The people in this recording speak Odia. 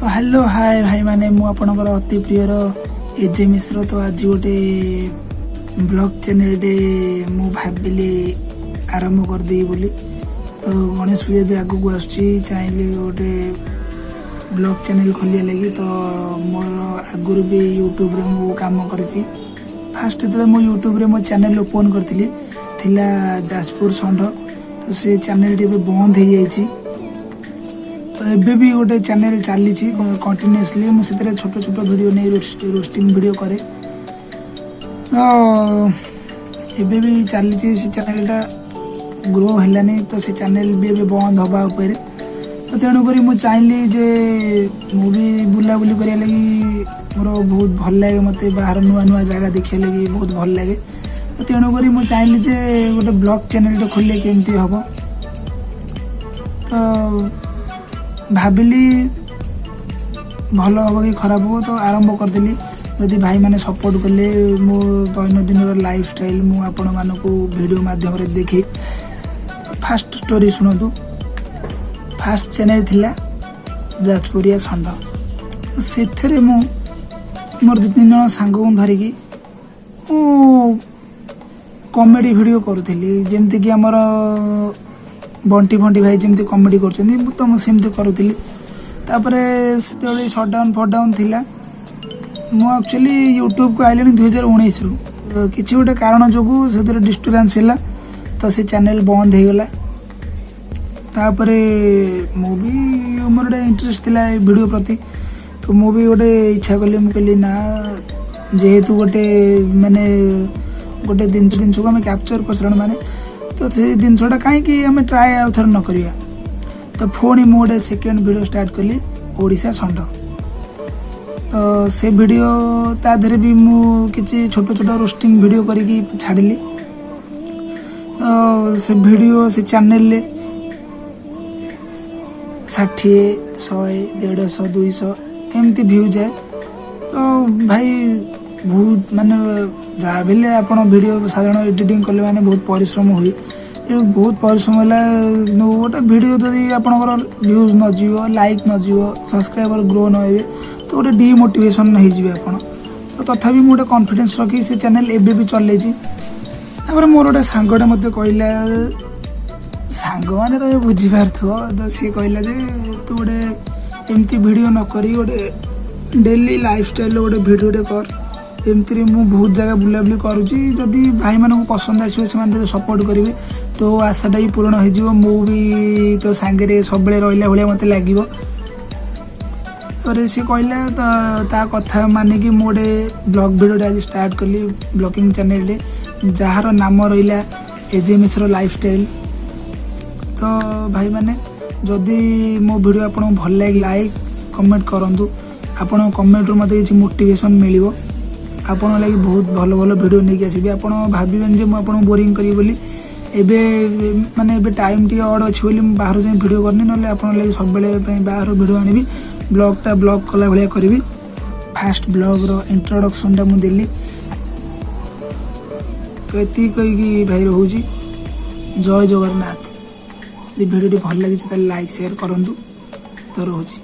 ହ୍ୟାଲୋ ହାଏ ଭାଇମାନେ, ମୁଁ ଆପଣଙ୍କର ଅତି ପ୍ରିୟର ଏଜେ ମିଶ୍ର। ତ ଆଜି ଗୋଟେ ବ୍ଲଗ୍ ଚ୍ୟାନେଲଟେ ମୁଁ ଭାବିଲି ଆରମ୍ଭ କରିଦେବି ବୋଲି। ତ ଗଣେଶ ପୂଜା ବି ଆଗକୁ ଆସୁଛି, ଚାହିଁଲି ଗୋଟେ ବ୍ଲଗ୍ ଚ୍ୟାନେଲ ଖୋଲିବା ଲାଗି। ତ ମୋର ଆଗରୁ ବି ୟୁଟ୍ୟୁବରେ ମୁଁ କାମ କରିଛି। ଫାଷ୍ଟ ଯେତେବେଳେ ମୁଁ ୟୁଟ୍ୟୁବରେ ମୋ ଚ୍ୟାନେଲ ଓପନ୍ କରିଥିଲି, ଥିଲା ଯାଜପୁର ଷଣ୍ଢ। ତ ସେ ଚ୍ୟାନେଲଟି ଏବେ ବନ୍ଦ ହେଇଯାଇଛି। ତ ଏବେ ବି ଗୋଟେ ଚ୍ୟାନେଲ ଚାଲିଛି କଣ୍ଟିନ୍ୟୁଅସଲି। ମୁଁ ସେଥିରେ ଛୋଟ ଛୋଟ ଭିଡ଼ିଓ ନେଇ ରୋଷ୍ଟିଂ ଭିଡ଼ିଓ କରେ। ତ ଏବେ ବି ଚାଲିଛି। ସେ ଚ୍ୟାନେଲଟା ଗ୍ରୋ ହେଲାନି, ତ ସେ ଚ୍ୟାନେଲ ବି ଏବେ ବନ୍ଦ ହେବା ଉପରେ। ତ ତେଣୁକରି ମୁଁ ଚାହିଁଲି ଯେ ମୁଁ ବି ବୁଲାବୁଲି କରିବା ଲାଗି ମୋର ବହୁତ ଭଲ ଲାଗେ। ମୋତେ ବାହାର ନୂଆ ନୂଆ ଜାଗା ଦେଖିବା ଲାଗି ବହୁତ ଭଲ ଲାଗେ। ତ ତେଣୁକରି ମୁଁ ଚାହିଁଲି ଯେ ଗୋଟେ ବ୍ଲଗ୍ ଚ୍ୟାନେଲଟେ ଖୋଲିଲେ କେମିତି ହେବ। ତ ଭାବିଲି ଭଲ ହେବ କି ଖରାପ ହେବ, ତ ଆରମ୍ଭ କରିଦେଲି। ଯଦି ଭାଇମାନେ ସପୋର୍ଟ କଲେ, ମୋ ଦୈନନ୍ଦିନର ଲାଇଫଷ୍ଟାଇଲ୍ ମୁଁ ଆପଣମାନଙ୍କୁ ଭିଡ଼ିଓ ମାଧ୍ୟମରେ ଦେଖେଇ। ଫାଷ୍ଟ ଷ୍ଟୋରି ଶୁଣନ୍ତୁ। ଫାଷ୍ଟ ଚ୍ୟାନେଲ୍ ଥିଲା ଯାଜପୁରିଆ ଷଣ୍ଢ। ସେଥିରେ ମୁଁ ମୋର ଦୁଇ ତିନି ଜଣ ସାଙ୍ଗଙ୍କୁ ଧରିକି ମୁଁ କମେଡ଼ି ଭିଡ଼ିଓ କରୁଥିଲି। ଯେମିତିକି ଆମର ବଣ୍ଟି ଫଣ୍ଟି ଭାଇ ଯେମିତି କମେଡ଼ି କରୁଛନ୍ତି, ମୁଁ ତ ମୁଁ ସେମିତି କରୁଥିଲି। ତାପରେ ସେତେବେଳେ ସଟ୍ଡାଉନ୍ ଫଟଡାଉନ୍ ଥିଲା। ମୁଁ ଆକ୍ଚୁଆଲି ୟୁଟ୍ୟୁବକୁ ଆଇଲିଣି 2019ରୁ। କିଛି ଗୋଟେ କାରଣ ଯୋଗୁଁ ସେଥିରେ ଡିଷ୍ଟର୍ବାନ୍ସ ହେଲା, ତ ସେ ଚ୍ୟାନେଲ୍ ବନ୍ଦ ହେଇଗଲା। ତାପରେ ମୁଁ ବି ମୋର ଗୋଟେ ଇଣ୍ଟରେଷ୍ଟ ଥିଲା ଏ ଭିଡ଼ିଓ ପ୍ରତି, ତ ମୁଁ ବି ଗୋଟେ ଇଚ୍ଛା କଲି। ମୁଁ କହିଲି, ନା, ଯେହେତୁ ଗୋଟେ ମାନେ ଗୋଟେ ଜିନିଷକୁ ଆମେ କ୍ୟାପଚର୍ କରିସାରିଲୁଣି, ମାନେ ତ ସେଇ ଜିନିଷଟା କାହିଁକି ଆମେ ଟ୍ରାଏ ଆଉ ଥରେ ନ କରିବା? ତ ପୁଣି ମୁଁ ଗୋଟେ ସେକେଣ୍ଡ ଭିଡ଼ିଓ ଷ୍ଟାର୍ଟ କଲି, ଓଡ଼ିଶା ଷଣ୍ଢ। ତ ସେ ଭିଡ଼ିଓ, ତା ଦେହରେ ବି ମୁଁ କିଛି ଛୋଟ ଛୋଟ ରୋଷ୍ଟିଂ ଭିଡ଼ିଓ କରିକି ଛାଡ଼ିଲି। ତ ସେ ଭିଡ଼ିଓ, ସେ ଚ୍ୟାନେଲରେ 60, 100, 150, 200 ଏମିତି ଭ୍ୟୁ ଯାଏ। ତ ଭାଇ, ବହୁତ ମାନେ ଯାହା ବି ହେଲେ ଆପଣ ଭିଡ଼ିଓ ସାଧାରଣ ଏଡ଼ିଟିଂ କଲେ ମାନେ ବହୁତ ପରିଶ୍ରମ ହୁଏ। ତେଣୁ ବହୁତ ପରିଶ୍ରମ ହେଲା। କିନ୍ତୁ ଗୋଟେ ଭିଡ଼ିଓ ଯଦି ଆପଣଙ୍କର ଭ୍ୟୁଜ୍ ନ ଯିବ, ଲାଇକ୍ ନ ଯିବ, ସବସ୍କ୍ରାଇବର ଗ୍ରୋ ନ ହେବେ, ତ ଗୋଟେ ଡିମୋଟିଭେସନ୍ ହେଇଯିବେ ଆପଣ। ତ ତଥାପି ମୁଁ ଗୋଟେ କନଫିଡେନ୍ସ ରଖି ସେ ଚ୍ୟାନେଲ୍ ଏବେ ବି ଚଲେଇଛି। ତାପରେ ମୋର ଗୋଟେ ସାଙ୍ଗଟେ ମୋତେ କହିଲା, ସାଙ୍ଗମାନେ ତମେ ବୁଝିପାରୁଥିବ, ତ ସିଏ କହିଲା ଯେ ତୁ ଗୋଟେ ଏମିତି ଭିଡ଼ିଓ ନ କରି ଗୋଟେ ଡେଲି ଲାଇଫଷ୍ଟାଇଲ୍ର ଗୋଟେ ଭିଡ଼ିଓଟେ କର। ଏମିତିରେ ମୁଁ ବହୁତ ଜାଗା ବୁଲାବୁଲି କରୁଛି। ଯଦି ଭାଇମାନଙ୍କୁ ପସନ୍ଦ ଆସିବ, ସେମାନେ ଯଦି ସପୋର୍ଟ କରିବେ, ତୋ ଆଶାଟା ବି ପୂରଣ ହେଇଯିବ। ମୁଁ ବି ତୋ ସାଙ୍ଗରେ ସବୁବେଳେ ରହିଲା ଭଳିଆ ମୋତେ ଲାଗିବ। ତାପରେ ସିଏ କହିଲା, ତ ତା କଥା ମାନିକି ମୁଁ ଗୋଟେ ବ୍ଲଗ୍ ଭିଡ଼ିଓଟେ ଆଜି ଷ୍ଟାର୍ଟ କଲି, ବ୍ଲଗିଂ ଚ୍ୟାନେଲଟେ, ଯାହାର ନାମ ରହିଲା ଏଜେ ମିଶ୍ର ଲାଇଫଷ୍ଟାଇଲ୍। ତ ଭାଇମାନେ, ଯଦି ମୋ ଭିଡ଼ିଓ ଆପଣଙ୍କୁ ଭଲ ଲାଗେ, ଲାଇକ୍ କମେଣ୍ଟ କରନ୍ତୁ। ଆପଣଙ୍କ କମେଣ୍ଟରୁ ମୋତେ କିଛି ମୋଟିଭେସନ୍ ମିଳିବ। ଆପଣଙ୍କ ଲାଗି ବହୁତ ଭଲ ଭଲ ଭିଡ଼ିଓ ନେଇକି ଆସିବି। ଆପଣ ଭାବିବେନି ଯେ ମୁଁ ଆପଣଙ୍କୁ ବୋରିଂ କରିବି ବୋଲି। ଏବେ ମାନେ ଏବେ ଟାଇମ୍ ଟିକେ ଅଡ଼ ଅଛି ବୋଲି ମୁଁ ବାହାରୁ ଯାଇ ଭିଡ଼ିଓ କରିନି, ନହେଲେ ଆପଣଙ୍କ ଲାଗି ସବୁବେଳେ ପାଇଁ ବାହାରୁ ଭିଡ଼ିଓ ଆଣିବି। ବ୍ଲଗ୍ଟା ବ୍ଲଗ୍ କଲା ଭଳିଆ କରିବି। ଫାଷ୍ଟ ବ୍ଲଗ୍ର ଇଣ୍ଟ୍ରୋଡକ୍ସନ୍ଟା ମୁଁ ଦେଲି। ତ ଏତିକି କହିକି ଭାଇ ରହୁଛି। ଜୟ ଜଗନ୍ନାଥ। ଯଦି ଭିଡ଼ିଓଟି ଭଲ ଲାଗିଛି, ତାହେଲେ ଲାଇକ୍ ସେୟାର କରନ୍ତୁ। ତ ରହୁଛି।